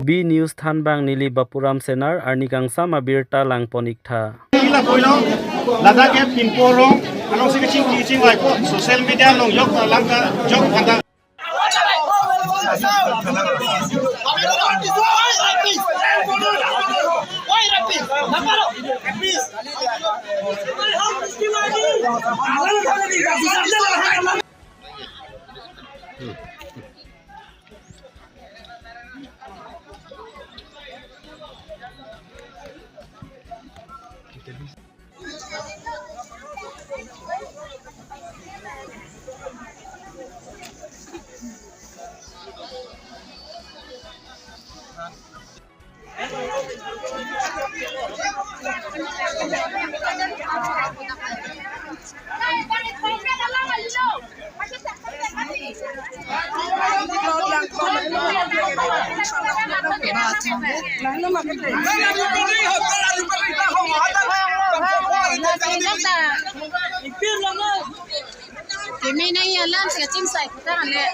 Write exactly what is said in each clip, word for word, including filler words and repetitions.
B News thanbang neli Bapuram Senar, arni kangsam abirta langpon iktha. Ila koilo, ladak ke pinpo rong, anong si kachingki chingvai po, social media along jok langka, jok kata. Keme nang alam sketching sai kita le.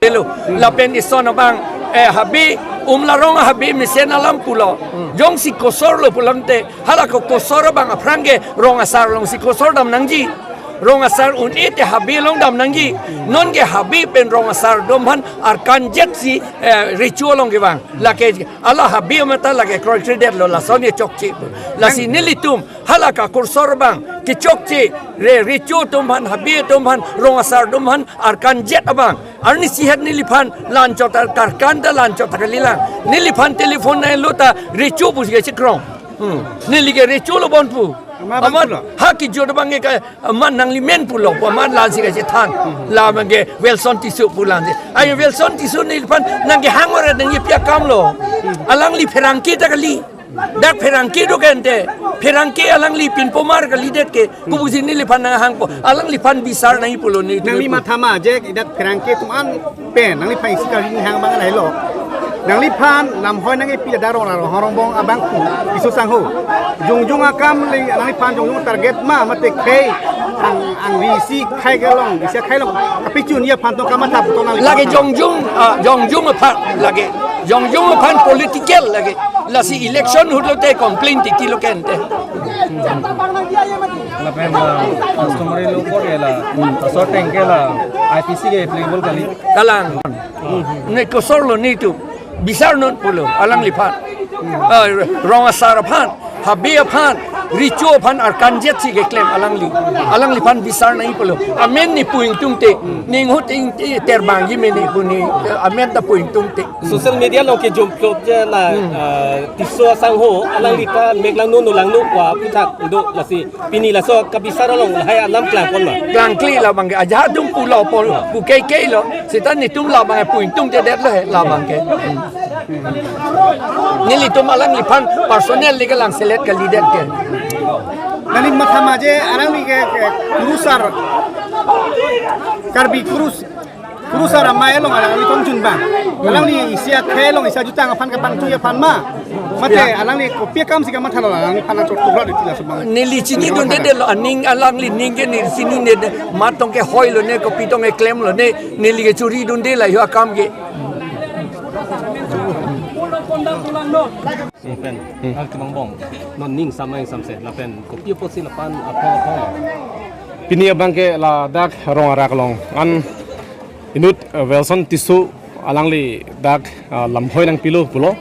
Hello, lapen ison abang, eh, Habe, Umlarong Habe mesen alam pulo. Jongsi kosor lo pulote, hala ko kosor abang aphrang ke rong asar alongsi kosor dam nangji. Rong asar un-e te Habe along dam nangji. Non ke Habe pen rong asar atum aphan arkanjet si, eh, recho along kevang. Lake hala Habe amat lake kroikredetlo, lason kechokche. Lasi nelitum hala ka kosor abang kechokche, re recho atum aphan, Habe atum aphan, rong asar atum aphan arkanjet abang. Arnisi het neliphan la-anchot ta karkan ta la-anchot ta kalilang. Neliphan telephone nanglo ta recho pusi kachekrong. Hmm. Neli ke recho lo bon pu. Amat amat pulo. Ha kejut abang ke ka, amat nangli men pulo pu, amat la-ansi kachethan. Hmm. La abang ke Welson Tisso pu la-ansi. Ai Welson Tisso neliphan nangkehang ore nangji pi akam lo. Alangli pherangke ta kali. Dak pherangke do kente. Pherangke alangli pinpomar kalidet ke. Kopusi neliphan nanghangpo. Alangliphan bisar nangji pulo ne. Nangli matha ma je dak pherangke atum an pen nangliphan isi kali hang abang lahelo. Nangliphan lamhoi nangkepi ladak rong rong rongbong abang pu Tisso sangho. Jongjong akam le nangliphan jongjong target ma mate khei ang ang isi khei kelong, isi khei long. Kapichun ya phan to kamatha to nangli. Lake jongjong, ah, jongjong aphan lake. Jongjong aphan political lake. Lasi election ahut lote complain titi lo kente. Lapen la customary law court ke la, asor ateng ke la, I P C ke applicable kali. Kalang. Ne kosor lo netum. Bisar non pulo, alangliphan. Ah, rong asar aphan, Habe aphan, recho aphan arkanjet si keklem alangli. Alangliphan bisar nangji pulo. Amen ne pu ingtungte, ne inghut ingti terbangji mene pu ne, eh, amen ta pu ingtungte. Social media along kejom plot je la, hmm, ah, Tisso asangho, alangli ta mek langno no langno kwa puthak do lasi. Pini laso kabisar along lahai alam klangpon ma? Klangkle labang ke ajahak atum pulo pon pu keikei lo. Seta netum labang ke pu ingtungtedet lo he labang ke. Nelitum alangliphan personal le kelang selet kalidet ke. Nangli matha ma je alangli ke, ke kurusar Karbi kurus Kurusar amei along alangli kongchun bang. Alangli isi akhei along isi ajutang aphan kepangtui aphan ma. Mate, ya, alangli kopi akam si kamatha lo alangliphan atur tugra di tila subang. Neli chinidundedetlo aning alangli ning ke neli chinine mat tong kehoi lo ne kopi tong keklem lo ne neli kechoridunde lahai akam ke. Lapen, hmm, ah, kemang bong. Non ning samai samse, lapen kopi apotsi lapen aphong aphong. Pini abang ke ladak rong arak along. An inut, eh, Welson Tisso alangli dak, eh, lamhoi nangpilo pulo.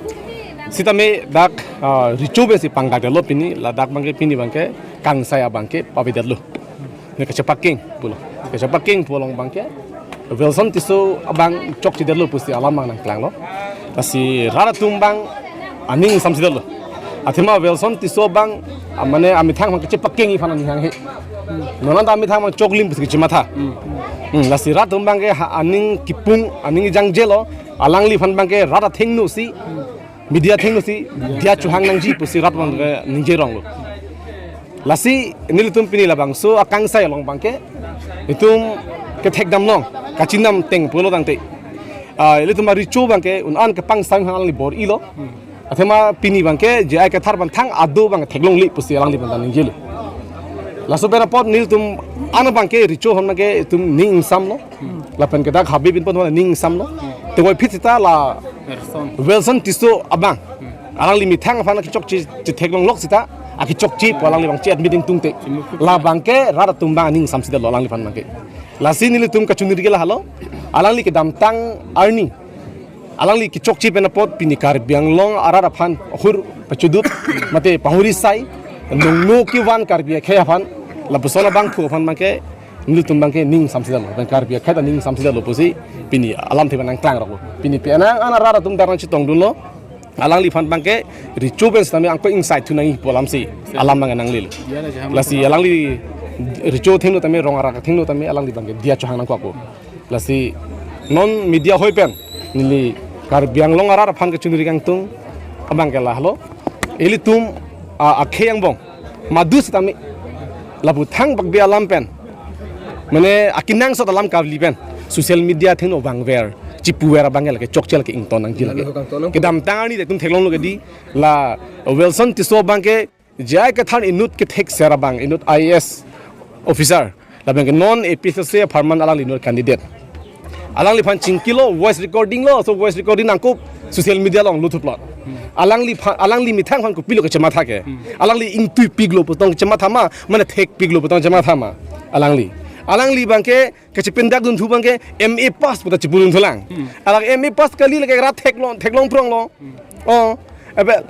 Sitame dak, eh, recho pensi pangdakdetlo pini, ladak abang ke pini abang ke kangsai abang ke pavedetlo. Ne kachepakeng pulo. Kachepakeng pu along abang ke Welson Tisso abang chokchedetlo pusi alam abang nangklanglo. Lasi rat atum abang aning samsedetlo. Athema Welson Tisso abang, ah, mane amethang abang kachepakengji aphan aning hanghe. Non anta amethang abang choklim pusi kachematha. Hmm, lasi rat atum abang ke ha aning kipung, aning jangjelo, alangliphan abang ke rat athengno si, media athengno si, media chohang nangji pusi rat abang ke ningje ronglo. Lasi nelitum pini labangso akangsai along abang ke, itum kethekdam long, kachinam teng pulo tangte. Ah, ilitum arecho abang ke, un-an kepangsai hang alangli bor-ilo. Athema pini abang ke, J I Kathar aphan thang ado abang theklongle pusi alangliphan ta ningjelo. Laso pen apot nelitum an abang ke recho hon abang ke itum ning ingsamlo. Lapen ke dak Habib Inpon hon ning ingsamlo. Te koi phit sita la Wilson Tisso abang. Alangli methang aphan kechokche chetheklonglok sita. Akechokche pu alangli abang che-admit ingtungte. Labang ke rat atum abang ning ingsamsi detlo alangliphan abang ke. Lasi nelitum kachiningri ke lahelo. Alangli kedamtang arni alangli kechokche pen apot pini Karbi Anglong arat aphan ahur pachudut mate pahuri sai nungno kevan Karbi akhei aphan lapuson abangphu aphan abang ke nelitum abang ke ning ingsamsi detlo. Pen Karbi akhei ta ning ingsamsi detlo pusi pini alamthe abang nangklangroklo. Pini penang an arat atum dak nangchetongdunlo. Alangliphan abang ke recho pen sitame angko ingsai thu nangji pu alamsi alam abang nanglelo. Lasi alangli recho athengno tame, rong arak athengno tame alangli abang ke diya chohang nangkokpo. Lasi non media hoi pen neli Karbi Anglong arat aphan kachiningri kangtung abang ke lahelo. Ilitum, ah, akhei angbong madu sitame lapu thangbak bi alam pen, mane akenangsot alam kali pen social media athengno vangver chipuver abang ke lake chokche lake ington nangji lake. Kedamtang arni itum theklonglo ke di la Wilson Tisso abang ke J I Kathar inut kethekser abang, inut I A S officer. Labang ke non A P H L C apharman alangli inut candidate. Alangliphan chingkilo, voice recording lo, so voice recording nangkup social media along luthuplot. Alangliphan, alangli methang aphan kopilo kechematha ke. Alangli ingtuipiklo pu tong kechematha ma, mane thekpiklo pu tong kechematha ma. Alangli. Alangli abang ke kachepindakdun thu abang ke M A pass pu ta chepudunthulang. Alangli M A pass kali lake rat theklong, theklong pronglo. Oh, ebe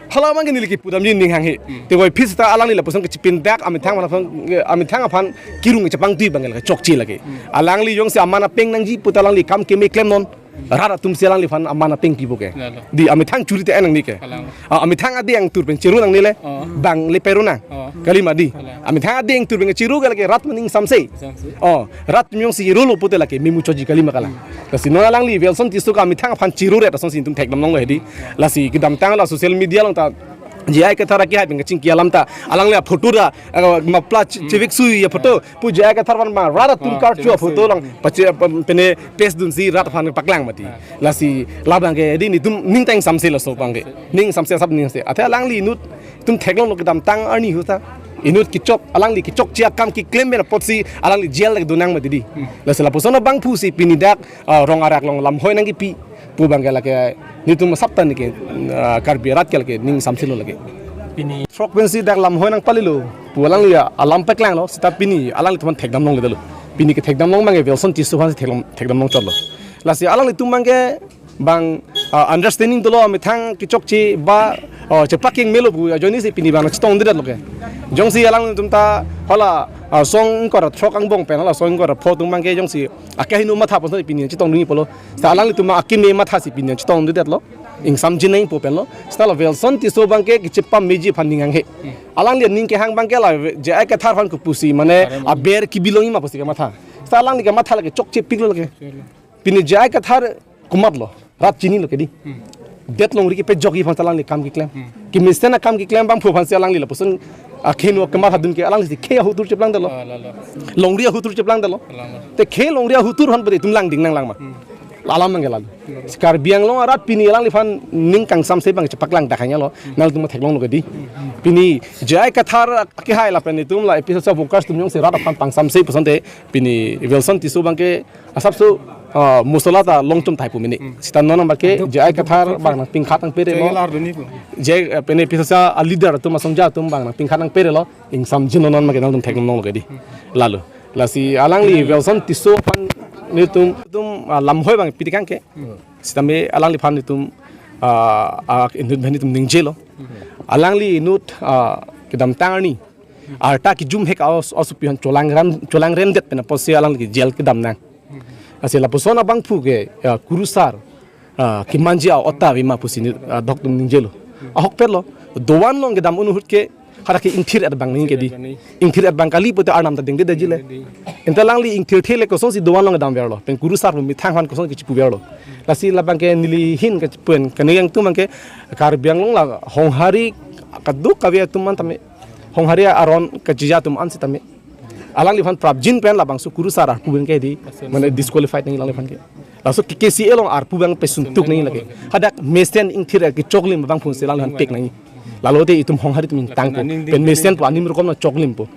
hala abang ke neli kepudamji ning hanghe. Te koi phit sita alangli lapuson kachepindak amethang aphan, amethang aphan kirung chepangtui abang ke lake chokche lake. Alangli jongsi aman apeng nangji pu ta alangli kam keme klemnon. Rat atumsi alangliphan aman apeng pipo ke. Lalo. Di amethang churi te-en nangne ke. Kalang. Ah, amethang adeng angtur pen chiru nangne le. Oh. Bang le peru nang. Oh. Kalima di. Kalang. Amethang adeng angtur pen chiru ke lake rat atum ning ingsamse. Ingsamse. Oh, rat atum jongsi chirulo pute lake memuchotji kalima kalang. Lasi non alangli Wilson Tisso ke amethang aphan chiruret asonsi itum thekdamlonglo hedi. Lasi kedamtang la social media along ta J I Kathar akehai pen kachingki alam ta alangli aphoto ta, eh, mapla che-, cheveksui aphoto pu J I Kathar aphan ma rat atum karcho aphoto along pache, pa-, pene pes dunsi rat aphan paklang mati. Lasi labang ke di nelitum ning ta ingsamse laso abang ke. Ning ingsamse asap ning ingsamse. Athe alangli inut itum theklonglo kedamtang arni ahut ta inut kechok, alangli kechokche akam keklem pen apotsi alangli jail lake donang mati di. Lasi lapuson abangphusi pini dak, ah, rong arak along lamhoi nangkipi pu abang ke lake nelitum asap ta neke, ah, Karbi arat ke lake ning ingsamselo lake. Pini throk pensi dak lamhoi nangpalilo pu alangli alam paklanglo sita pini alanglitum aphan thekdamlongledetlo. Pini kethekdamlong abang ke Wilson Tisso aphansi theklong, thekdamlongchotlo. Lasi alanglitum abang ke bang, ah, understanding dolo amethang kechokche ba, oh, chepakeng melo pu ajoinesi pini abang chetongdedetlo ke. Jongsi alangtum ta hala, ah, song ingkoi ra throk angbong pen hala song ingkoi ra pho atum abang ke jongsi akehingno matha ponsi pini chetongdunji pulo. Sita alanglitum akeme mathasi pini chetongdedetlo. Ingsamjin nangpo penlo. Sita la Wilson Tisso abang ke kechepameji aphan ning hanghe. Alangli aning kehang abang ke la J I Kathar aphan kopusi mane aber kebilongji ma pusi kematha. Sita alangli kematha lake chokchepiklo lake. Pini J I Kathar komatlo, rat chinilo ke di. Hmm. Det longri kepejokji aphan alangli kam keklem. Hmm. Kemesen akam keklem abangphu aphansi alangli lapuson akehingno kematha dun ke alangli si khei ahutur cheplangdetlo. Ah, lalo. Longri ahutur cheplangdetlo. Lalo. Te khei longri ahutur aphan pute itum langding nanglang ma. Hmm. Alam abang ke lalo. Lalo. Karbi Anglong arat pini alangliphan ning kangsamse abang chepaklang dak hanya lo. Hmm. Nangtum theklonglo ke di. Hmm. Pini J I Kathar akehai lapen itum la A P H L C workers atum jongsi rat aphan pangsamse pu asonte pini Wilson Tisso abang ke asapso, ah, mosola ta longchom thai pu mene. Hmm. Sita non abang ke J I Kathar abang nangpingkhat nangpere lo. J I, eh, pene A P H L C aleader atum asongja atum abang nangpingkhat nangperelo. Ingsamjinlo non abang ke nangtum theklonglo ke di. Hmm. Lalo. Lasi alangli Wilson Tisso aphan nelitum, itum, ah, lamhoi abang piti kangke. Hmm. Sitame alangliphan itum, ah, ah, inut aphan itum ningjelo. Hmm. Alangli inut, ah, kedamtang arni arta kejum hek aos, aosopi aphan cholangran, cholangremdet pen apotsi alangli jail kedam nang. Lasi lapuson abangphu ke, ya, kurusar, ah, kemanji a-ot ta ave ma pusi ni, ah, doktum ningjelo. Ahokpetlo, dovan along kedam un ahut ke, hadak ke ingthir-et abang nangji ke di. Ingthir-et abang kali pute arnam ta dengdedetji le. Ante alangli ingthirthe le kosonsi dovan along kedamverlo. Pen kurusar pu methang aphan koson kechepuverlo. Lasi labang ke neli ahin kechepu-en, kani yang tu abang ke Karbi Anglong la Honghari kadokave atum an tame. Honghari aron kachija atum an sitame. Alangliphan prapjin pen labangso kurusar arpu abang ke di, mane disqualified nangji alangliphan ke. Laso K K C A along arpu abang pesuntuk nangji lake. Hadak mesen ingthir kechoklim abangphu si alangliphan pek nangji. Lalo te itum Honghari atum ingtangpo. Pen mesen pu anim rokom nangchoklimpo.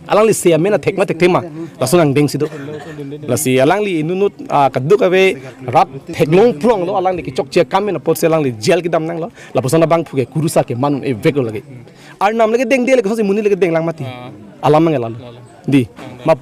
Alangli se amen athek ma thekthe ma, lason angdeng si do. Lasi alangli inut inut, ah, kadokave rat theklong phlonglo, alangli kechokche akam amen apotsi alangli jail kedam nanglo. Lapuson abangphu ke kurusar ke man un-e veklo lake. Arnam lake dengde lake, kosonsi monit lake denglang mati. Alam mang lalo. Dei, ma